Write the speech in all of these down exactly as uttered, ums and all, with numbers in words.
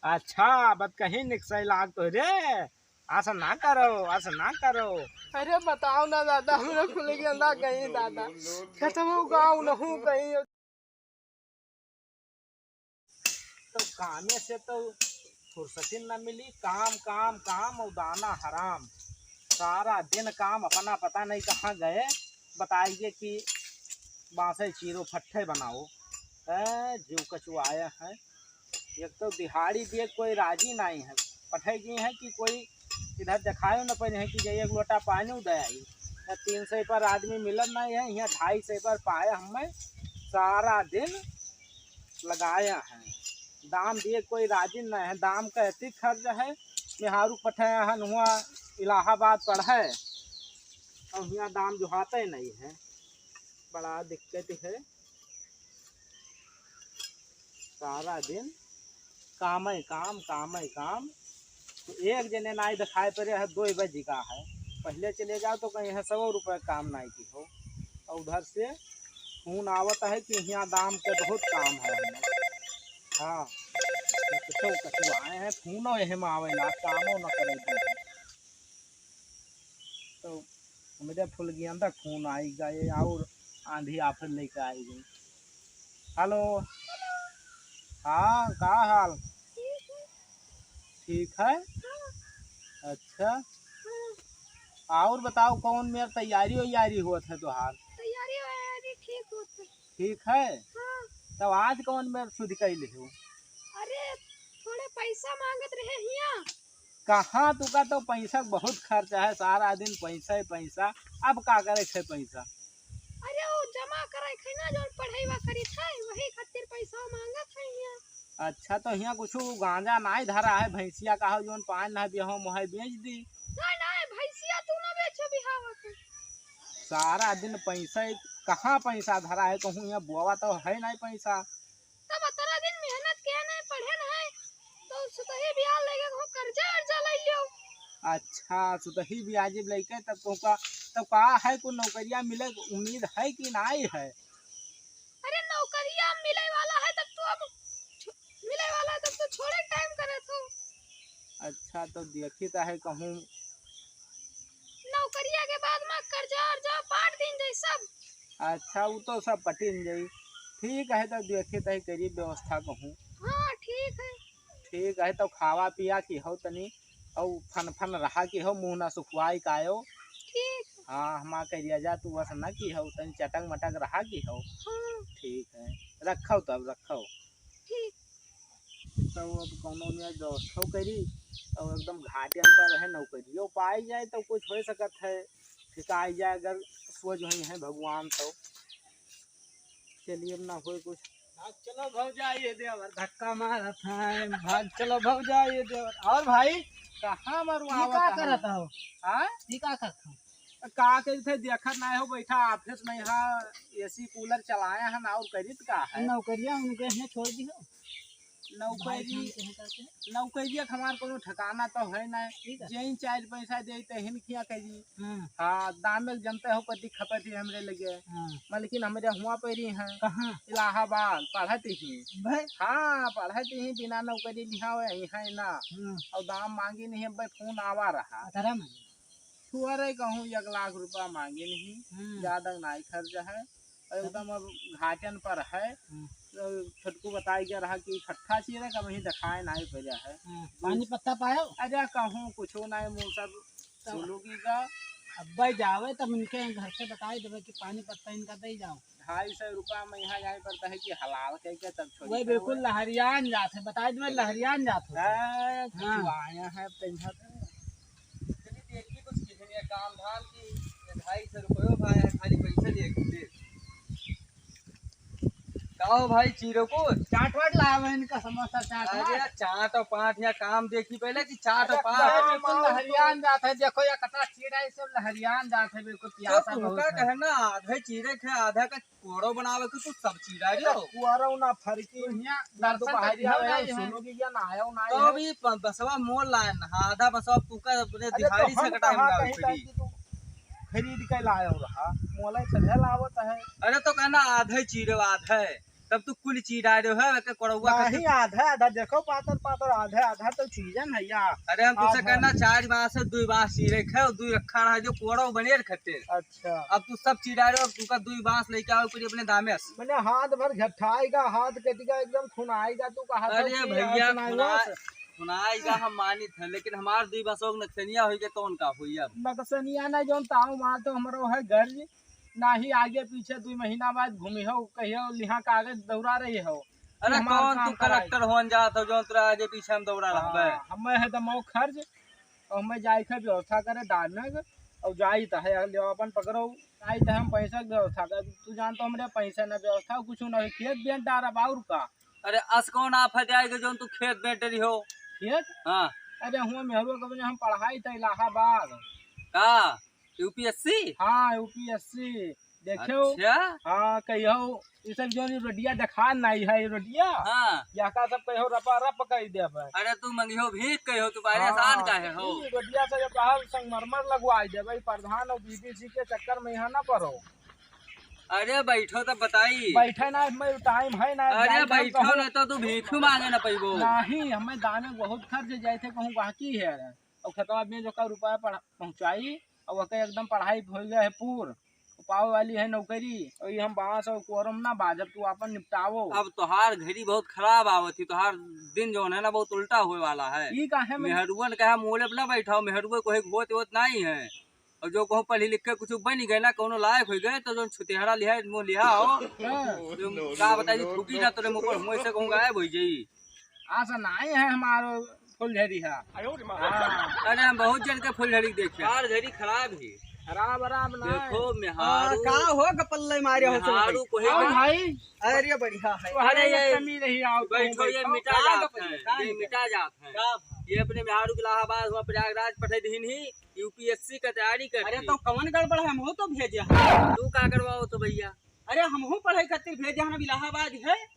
अच्छा, बतकही निकसै लाग तो रे। अस ना करो, अस ना करो। अरे बताओ ना दादा, हमरा फुलगेंदा कहीं दादा। खेतवो गाँव नहू कहीं। तो कामे से तो फुर्सतिन न मिली, काम, काम, काम और दाना हराम। सारा दिन काम अपना पता नहीं कहाँ गए, बताइए कि बांसे चीरो फट्ठे बनाओ। ए, जीव कचुआए हैं। एक तो दिहाड़ी दिए कोई राजी नहीं है, पठे गए हैं कि कोई इधर देखायो न पड़े हैं कि जाइए एक लोटा पानी दे आई। या तीन सौ पर आदमी मिलत नहीं है, यहाँ ढाई सौ पर पाए हमें सारा दिन लगाया है। दाम दिए कोई राजी नहीं है, दाम का एती खर्च है। मेहारू पठे हन हुआ इलाहाबाद पढ़े, और यहाँ दाम जोहाते नहीं है, बड़ा दिक्कत है। सारा दिन कामे काम, कामे काम। तो एक जने नाई दिखाई पड़े है, दो बज का है। पहले चले जाओ तो कहीं है सौ रुपये काम नाई की हो, और उधर से फोन आवत है कि यहाँ दाम के बहुत काम है हमें। हाँ, तो कचुआए हैं, फोनो यही में आवे ना, कामो न करे दे। तो हमरे फुलगेंदा फोन आई गए और आंधी आफत लेके आई गई। हेलो, हाँ, का हाल? ठीक है। अच्छा, और बताओ, कौन मेर तैयारी वैयारी होत है तोहार? तैयारी वैयारी ठीक होत है। ठीक है। हाँ। तब आज कौन मेर सुध कैले हो? अरे, थोड़े पैसा मांगत रहे हिया। कहाँ, तुका तो पैसा बहुत खर्च है, सारा दिन पैसा ही पैसा। अब का करे थे पैसा? अरे, वो जमा करे थे ना, जो पढ़ाई वा करी थे, वही खातिर पैसा मांगत है हिया। अच्छा, तो हिया कुछ गांजा नाई धरा है, भैंसिया का हो, जोन पान ना बिहाव मोहे बेच दी। नहीं, नहीं, भैंसिया तू ना बेचो बिहावा के। सारा दिन पैसा ही, कहाँ पैसा धरा है, कहूँ यहाँ बोवा तो है नहीं पैसा। तब अतरा दिन मेहनत किया नहीं, पढ़े नहीं, तो सुतही बियाह लेके कहूँ कर्जा अर्जा ले लियो। अच्छा, सुतही बियाह जब लेके तब तो का, तब का है, कोई नौकरिया मिले के उम्मीद है कि नहीं है? अरे नौकरिया मिले वाला है तब तो अब छ-, मिले वाला है तब तो छोड़े टाइम करे तू। अच्छा, तो देखी तो है कहूँ। नौकरिया के बाद में कर्जा अर्जा पाट दिन जाई सब। अच्छा, वो तो सब पटिन जाई। ठीक है, तो देखी तो है करी व्यवस्था कहूँ। हाँ, ठीक है। ठीक है, तो खावा पिया की हो तनी, और फन फन रहा की हो, मुँह ना सुखवाई कायो। ठीक। हाँ, हमा करिया जा, तू बस ना की हो, तनी चटक मटक रहा की हो। हाँ। ठीक है, रखो तब, रखो। ठीक। तो अब कौनो में व्यवस्था करी, और एकदम घाटियन पर है, नौकरियों पाई जाए तो कुछ हो सकत है, ठिकाई जाए अगर सोच हुई है भगवान तो। चलिए, अब ना होए कुछ। भाग चलो भौजाई, ये देवर धक्का मारत है। भाग चलो भौजाई, ये देवर। और भाई, कहाँ मरुआवत ये का है? करत हो? हाँ? ये का करत हो? का करी थे, देखत नाय हो, बैठा ऑफिस में यहाँ एसी कूलर चलाए हैं ना, और करित का है? नौकरिया उनके यहाँ छोड़ दी हो। नौकरी, भाई, कहाँ करते हैं? नौकरिया के हमार कोनो ठिकाना तो है ना। ठीक है। जेइन चार पैसा दे, तेहिन किया करी। हाँ। हाँ, दाम में जनते हो, कति खपत ही हमरे लगे। हाँ। मलकिन हमरे हुआ पे रही हैं। कहाँ? इलाहाबाद, पढ़त ही। भाई। हाँ, पढ़त ही, बिना नौकरी लिहा हुए, यहाँ ना। हाँ। और दाम मांगी नहीं, अब फोन आवा रहा। अतरा मांगी। छुअरे कहूँ एक लाख रुपया मांगे नहीं, हम्म। ज्यादा नाई खर्च है, और एकदम अब घाटन पर है। हम्म। तो छोटकू बताई गया रहा कि इकट्ठा चीरे का वहीं दिखाए नाई पड़े है। हम्म। पानी पत्ता पायो? अरे कहूँ कुछ नाई, मुँह सब तब सुलूगी का। अब भाई जावे तब इनके घर से बताई देवे कि पानी पत्ता इनका दे जाओ। ढाई सौ रुपया में यहाँ जाए पड़ता है कि हलाल कह के तब छोड़ी वही बिल्कुल लहरियान जात है, बताई दे लहरियान जात है। हाँ। कुछ आया है अब तो यहाँ पे। चलिए, देखिए, कुछ किसी ने काम धाम की, ये ढाई सौ रुपये भाई, खाली पैसा दिए के दे। का हो भाई, चीरो को? चाट वाट लावे इनका, समोसा चाट अरे वाट। चाट और पाट या काम देखी पहले कि चाट और अरे पाट। काम बिल्कुल लहरियान जात है, देखो या कटा चीरा, ये सब लहरियान जात है, बिल्कुल तो प्यासा तुमका बहुत है। कहे ना, आधे चीरे थे, आधा का कोड़ो बनावे के तू सब चीज आ अरे, रियो। कुआरो ना फरकी, तो हियाँ ना दर्शन तो दोपहरिया किया आयो, नहीं है। सुनो कि या ना आयो, ना तो आयो। अभी प-, बसवा मोल लाए ना, आधा बसवा तू का अपने अरे, तो दिहाड़ी से हम कटाई कहाँ ना कहीं पड़ी। जाके तू खरीद के लायो रहा, मोला ही चढ़े लावत है। अरे, तो कहना आधे चीरे आधे। तब तू कुल चीर डारे हो, एक कोड़ौआ खातिर। नहीं, आधा आधा देखो, पातर पातर, आधा आधा तो चीजन है यार। अरे हम तुझसे आधा। कहना, चार बांस से दुई बांस चीरे खे, दुई रखा रहा जो कोड़ौ बने खातिर। अच्छा। अब तू सब चीर डारे हो, अब तुका दुई बांस लेके आओ पूरी अपने दामे से। मैंने हाथ भर झट्ठाएगा, हाथ कटिगा, एकदम खुनाएगा, तू कहा था अरे कि भैया, आज ना खुना-, हुआ। खुनाएगा हम मानित है, लेकिन हमार दुई बांस नक्सनिया होइगे तो उनका होई अब। नक्सनिया ना जौन ताऊ मार तो हमरो है घर, नाही आगे पीछे दुई महीना बाद घूमी हो, कहियो लिहा कागज दौड़ा रही हो। अरे हमार कौन काम तू कराई। कलेक्टर होन जात हो, जौन तोरा आगे पीछे हम दौड़ा रहबे? हाँ, हमें है दमाओ खर्च, और हमें जाए के व्यवस्था करे दानग, और जाई तो है, ले अपन पकड़ो, आई तो हम पैसा के व्यवस्था कर, तू जान तो हमरे पैसा ना व्यवस्था, कुछ ना हो, खेत बेच डारा बाउर का। अरे अस कौन आफत आए के जौन तू खेत बेच डरी हो? खेत? हाँ। अरे हुआ मेहरू के बने हम पढ़ाई था इलाहाबाद। का? यूपीएससी? हाँ, यूपीएससी। देखियो। अच्छा। हाँ, कहियो, ये सब जो ये रोडिया देखा नहीं है, ये रोडिया। हाँ। या का सब कहियो रपा रप कर देबे। अरे तू मंगियो भीख कहियो, तू बाहर हाँ, आसान का है हो? ई रोडिया से जब बाहर संगमरमर लगवाई देबे, प्रधान और बीबीसी के चक्कर में यहाँ ना पड़ो। अरे बैठो तब बताई। बैठे ना, मैं टाइम है ना, अरे जाए बैठो जाए ना तो तू भीख मांगे ना पैबो। नहीं, हमें दाने बहुत खर्च जाए थे, कहूँ बाकी है। और खेतवा में जो का रुपया पढ़ा-, पहुँचाई, और ओके एकदम पढ़ाई हो गया है पूर, पावे वाली है नौकरी, और ये हम बांस और कोरम ना बा, जब तू आपन निपटावो। अब तोहार घड़ी बहुत खराब आवत ही, तोहार दिन जौन है ना बहुत उल्टा होए वाला है। ई काहे में? मेहरुअन कहा मोले पे ना बैठाओ, मेहरुए कोई होत वोत नहीं है। और जो कहूँ पढ़ी लिख के कुछ बन गए ना, कोनो लायक हो गए, तो जौन छुतिहरा लिहा, मुँह लिहा हो, हाँ। जो का बताई, थूकी ना तोरे मुँह पर, मुँह से कहूँ गायब हो जाई। आसा नाई है हमारो फुलझड़ी है। हाँ। अरे हम बहुत जन के फुलझड़ी देखे। यार घड़ी खराब ही। खराब, खराब ना देखो, है। मेहारू। हाँ, का हो गपल्ले मारे हो सब मेहारू भाई? कोहे आओ का? भाई। अरे बढ़िया है। अरे अरे ये ये कमी रही, आओ तुम बैठो, ये बैठो। मिटा का जात गपल्ले? है, का ये गपल्ले? मिटा जात है। का? ये अपने मेहारू के इलाहाबाद हुआ प्रयागराज पठे दीन ही, यूपीएससी का तैयारी करती। अरे तो कौन गड़बड़ है, हम हो तो भेजे हैं। तू का करवाओ तो भैया? अरे हम हो पढ़ाई खातिर भेजे हैं, इलाहाबाद है।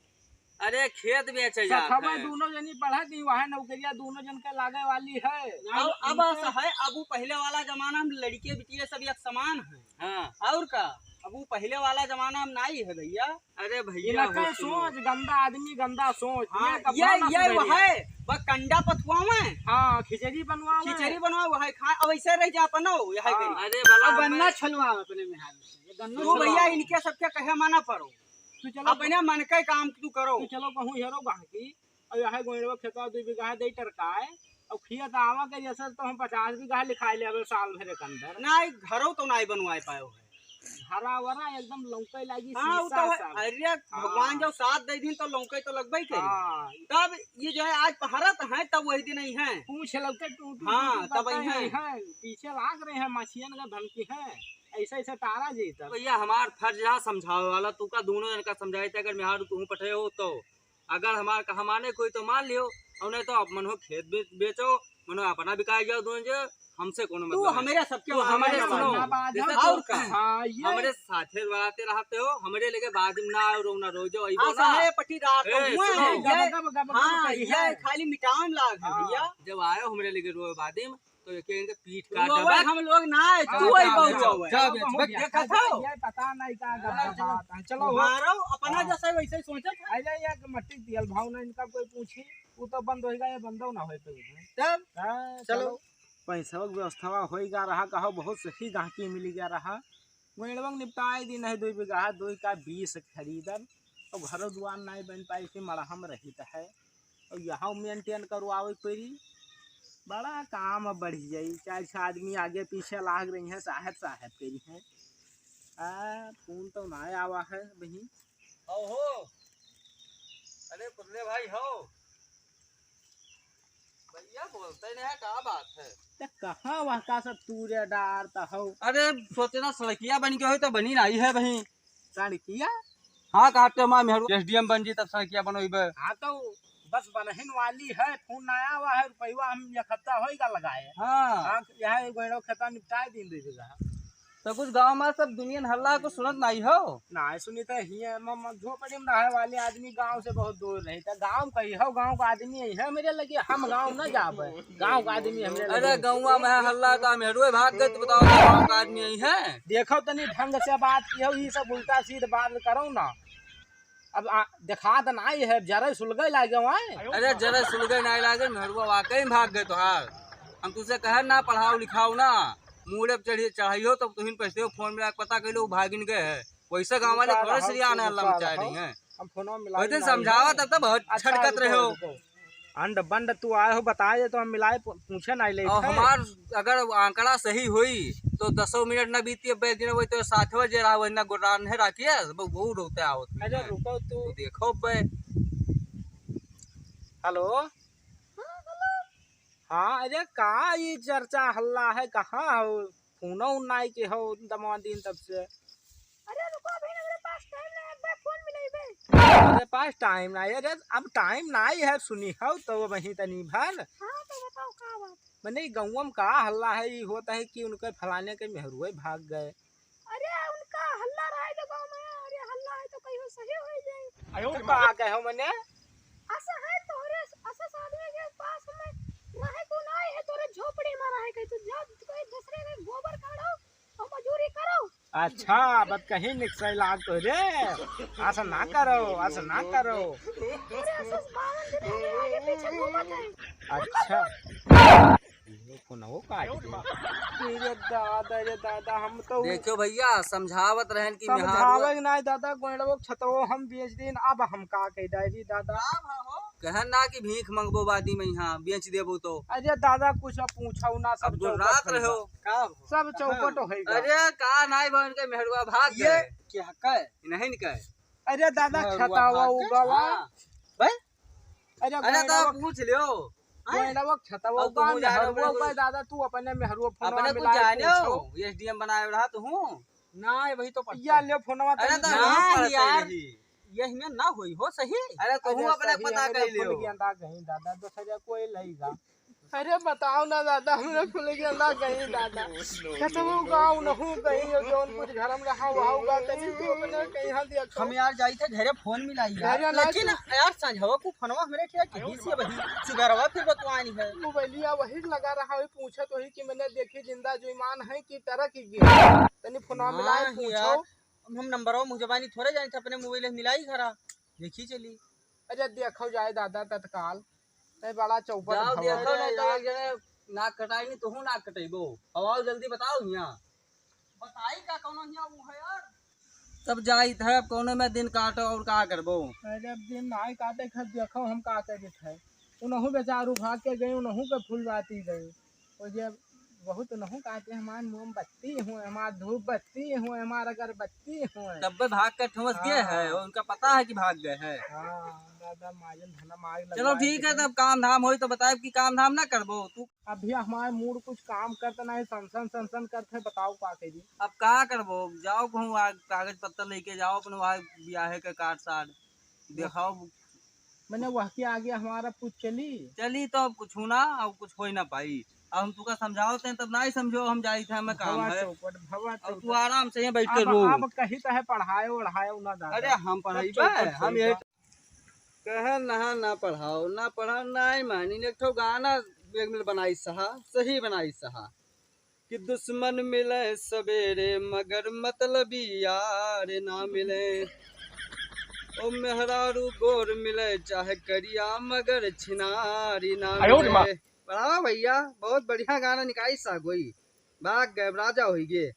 अरे खेत बेचे जात सखवा है। दोनों जनी पढ़त ही, वहाँ नौकरिया दोनों जन के लागे वाली है। अब, अब ऐसा है, अब वो पहले वाला जमाना में लड़के बिटिया सब एक समान है। हाँ। और का? अब वो पहले वाला जमाना में नहीं है भैया। अरे भैया, इनका हो तो। सोच, गंदा आदमी, गंदा सोच। हाँ, ये कब ये, ना ये सुधरी वो है? है, वह कंडा पथुआवे। हाँ, खिचड़ी बनवावे। खिचड़ी बनवावे, वह खाए, अब ऐसे रह जा, अपनो, यह हाँ। करी। अरे भला अब गन्ना हमें छलवा अपने मेहरारू से, ये गन्ना तू छलवा। भैया, इनके सबके कहे मना पड़ो। तू चलो, अपने मन के काम तू करो। तू चलो कहूँ हेरो गहकी, और यह गोइड़वा खेतवा दुई बीघा दे टरकाए, और खिया तो आवा के जैसे तो हम पचास बीघा लिखाई लेबे साल भरे के अंदर। नहीं, घरो तो नहीं बनवाए पायो है। हरा भरा एकदम लौके लागी हाँ, वो शीशा तो है। सब। अरे, हाँ। भगवान जब साथ दे दिन तो लौके तो लगबे करी। हाँ। तब ये जो है आज पहरत है, तब वही दिन ही है। पूछ लौके टूट हाँ, टूट तब ही करता है। है। पीछे लाग रहे हैं, मछियन का धमकी है। ऐसे ऐसे तारा जी तब। भैया, हमार फर्ज है समझावे वाला, तू का दोनों जन का समझाए थे, अगर मेहारू तू पठे हो तो। अगर हमार कहा माने कोई तो मान लियो, और नहीं तो आप मनो खेत बे-, बेचो, मनो अपना बिकाई जाओ दोनों जे, हमसे कोनो तू मतलब है। हमरे सबके तू बारे हमरे में सुनो, ना बात जैसे है। तू और का? हाँ, ये हमरे साथे बनाते रहते हो, हमरे लेके बाद में ना आओ, ना रोजो, अइबो हाँ, ना। सारे पट्टीदार तो ए, हुए सुनो। हैं, ये, गब, गब, गब, गब हाँ, करिए। ये खाली मिटान लाग है हाँ। भैया। जब आयो हमरे लेके रोए बाद में, तो एक इनके पीठ काट रोवे देबे। हम लोग ना है, हाँ, तू आई जाओ, बहु जाओ, रोवे। जाओ, जाओ, जाओ, जाओ। देखा था? ये पता नहीं का हाँ, गलत चलो। बात है। चलो, हो। मारो, अपना हाँ। जैसे वैसे ही सोचत है। अरे, ये मट्टी तेल भाव ना इनका कोई पूछी, वो तो बंद होएगा, ये बंदो ना होए पे। तब? हाँ, चलो। चलो। पैसा के व्यवस्था होई गा रहा, कहो बहुत सही गाहकी मिली गा रहा। गोइड़वा के निपटाए दिन है, दुई बीघा, दुई का बीस खरीदन, और घरो दुआर नाई बन पाई, इसी मड़हम रहित है। और यहाँ maintain करवावे के पड़ी, बड़ा काम अब बढ़ी जाई। चार छह आदमी आगे पीछे लाग रही हैं, साहब साहब करी हैं। आ, फोन तो ना आवा है बही। हो, हो। अरे पुतले भाई हो। भैया बोलते नहीं है, का बात है? त कहाँ वहाँ का सब तूरे डारता हो? अरे सोचना सड़किया बन के हो तो बनी नहीं है बही। सड़किया? हाँ, कहते हमारे मेहरू एसडीएम बन जी तब सड़किया बनोइबे। हाँ, तो बस बनहिन वाली है, फोन ना आवा है, रुपया हम एक हफ्ता होइगा लगाए। हाँ। हाँ, यहाँ एक गोइड़ो खेता निपटाए दिन दे देगा। तो कुछ गाँव में सब दुनिया हल्ला को सुनत नहीं हो? ना सुनी तो हिये म-, म-, झोपड़ी में रहे वाले आदमी गाँव से बहुत दूर रही, तो गाँव कही हो, गाँव का आदमी यही है मेरे लगे, हम गाँव न जाबे, गाँव का आदमी हमरे लगे। अरे गौवा में हल्ला तो हम हेडुए भाग गए, तो बताओ गाँव का आदमी यही है? देखो तनी ढंग से बात की हो, ये सब उल्टा सीध बात करो ना। अब आ, देखा त नाई है, जरा सुलगे लागे वहाँ। अरे जरा सुलगे नाई लागे, मेहरुआ वाकई में भाग गए तोहार। हम तुझसे कहे ना पढ़ाओ लिखाओ ना, मूड़े पे चढ़िए चढ़ाई हो तब तुहिन पछते हो, फोन मिला के पता कैलो भागिन गए है। वैसे गाँव वाले थोड़े सरियान है, अल्लाह मचाए रही हैं। हम फोनो मिला वैसे समझावा तब तो बहुत अच्छा छटकत रहे हो। अंड बंड तू आए हो बताए दे तो हम मिलाए पू-, पूछे ना ले और थे। हमार अगर आंकड़ा सही होई तो दसों मिनट ना बीती, अब एक दिन वही तो साथ हो जे रहा वही ना गुर्रान है राखिए, वो बहुत होते आवत अरे हैं। रुको तू। तू देखो बे। हेलो। हाँ, हेलो। हाँ, अरे का ये चर्चा हल्ला है, कहाँ हो? फोनो उन नाई के हो दमवा दिन तब से। अरे रुको, अभी हमरे पास टाइम नहीं है, एक बार फोन मिलाइबे। हमरे पास टाइम नहीं है, अरे अब टाइम नहीं है, सुनी हो तो वहीं तनी भर। हाँ, तो बताओ का बात? मने ई गौवा में का हल्ला है, ई होता है कि उनके फलाने के मेहरुए भाग गए। अरे उनका हल्ला रहे तो गाँव में, अरे हल्ला है तो कहीं सही हो जाए। आयो तो रे माँ। का कहो मने? ऐसा है तोरे, ऐसा आदमी के पास में रहे को नहीं है, तोरे झोपड़ी में रहे कहीं, तू जा कोई दूसरे के गोबर काढ़ो और मजूरी करो। अच्छा, बात कहीं निकसे लाग तो रे। ऐसा ना करो, ऐसा ना करो। अरे ऐसा बावन दिन हो गए, आगे पीछे घूमत है। अच्छा। ये कौन हो काट दे? अरे दादा, अरे दादा, हम तो देखियो भैया, समझावत रहन कि मेहरारू समझावे ना दादा, गोइड़वो छतवो हम बेच दीन, अब हम का कह डायरी दादा? कहन ना कि भीख मंगबो बादी में यहाँ बेच देबो तो। अरे दादा, कुछ अब पूछो ना, सब अब गुर्रात चौपट रहो। होइगा। का हो? सब चौपट होइगा। अरे का नाई बहन के मेहरुआ भाग ये गए। क्या का है? नहीं न कहे। अरे दादा, मेहरुआ छतावा भाग गए? उगावा। हाँ। भाई? अरे अरे तो गोइड़वा पूछ लियो। हाँ? गोइड़वा छतावा अब उगा, तुम जानो मेहरुआ अपने उगा, कुछ दादा, तू अपने मेहरुआ फोनवा अपने कुछ मिला के जानो, पूछो। एसडीएम बनाए रहा तू हूँ। ना, ये वही तो पढ़ते या हैं। ले फोनवा अरे तनी तो ना वहाँ पढ़ते यार, रही। यही में ना होई हो सही। अरे कहूँ अरे अपने सही पता है, कर मेरे लियो। फुलगेंदा गई दादा, दूसरे कोई लईगा। अरे बताओ ना दादा, हमरे फुलगेंदा गई दादा। खेतवा उगाओ नहू गई, और जौन कुछ घर में रहा वहाँ उगा, तनी तू अपने कहीं देखो। हम यार जाई थे घरे फोन मिलाई यार, घरे ना लेकिन तू यार संझवा को फोनवा हमरे ठिया किही से वही सुबेरवा फिर बतवानी है। मोबाइलिया वही लगा रहा है, पूछत वही कि मने देखी जिंदा जो ईमान है कि टरक गया। तनी फोनवा मिलाए हाँ पूछो। यार। अब हम नंबरवा मुँह जबानी थोड़े जानी थे, अपने मोबाइल से मिलाई घरा, देखी चली। अरे देखो जाए दादा तत्काल, नहीं बड़ा चौपट जाओ भवा। देखो, अरे नहीं तो यार। एक जने नाक कटाई नहीं, तुहू नाक कटेबो। अब आओ जल्दी बताओ हियाँ। बताई का कौनो हियाँ वो है यार। तब जाइत है, अब कौनो में दिन काटो और का करबो। अरे अब दिन नाई काटे, खत देखो हम का करित है। उनहु बेचारू भाग के गए, उनहु के फुलवाती गए। वो जे बहुत नहु कहते, "हमार मोमबत्ती हुए, हमार धूप बत्ती हुए, हमार अगरबत्ती हुए।" तब भाग के ठुमस गए है, हाँ। उनका पता है कि भाग गए है। हाँ, दादा, माजन धना मार चलो लगवा ठीक है, देते। तब काम धाम होई तो बताए कि काम धाम ना करबो तू। अभी हमार मूड कुछ काम करता नहीं, सनसन सनसन करते, बताओ का करी। अब का करबो, जाओ कहूँ आ, कागज पत्तर लेके जाओ अपने वहाँ बियाहे के कार्ड सार्ड। देखाओ। मने वह के आगे हमारा कुछ चली? चली तो अब कुछ ना, अब कुछ हो ही ना पाई। अब हम तुका समझावत हैं, तब ना ही समझो, हम जाई थे, हमें काम भवा है। चौपट, भवा अब तू चौपट। आराम से यहाँ बैठ के अब, रो। अब कही तो है पढ़ाए ओढ़ाए ना दादा। अरे हम सब पढ़ाई चौपट बे, हम सही यही बा। कहे ना, ना पढ़ाओ, ना पढ़ाओ, ना ही मानी। एक ठो गाना एक मिनट बनाई सहा, सही बनाई सहा। कि दुश्मन मिले सवेरे मगर मतलबी यार ना मिले। ओ मेहरारू गोर मिले चाहे करिया मगर छिनारी ना आयो रे माँ। मिले। बढ़ावा भैया, बहुत बढ़िया गाना निकाली सा कोई। भाग गए, राजा होई गे।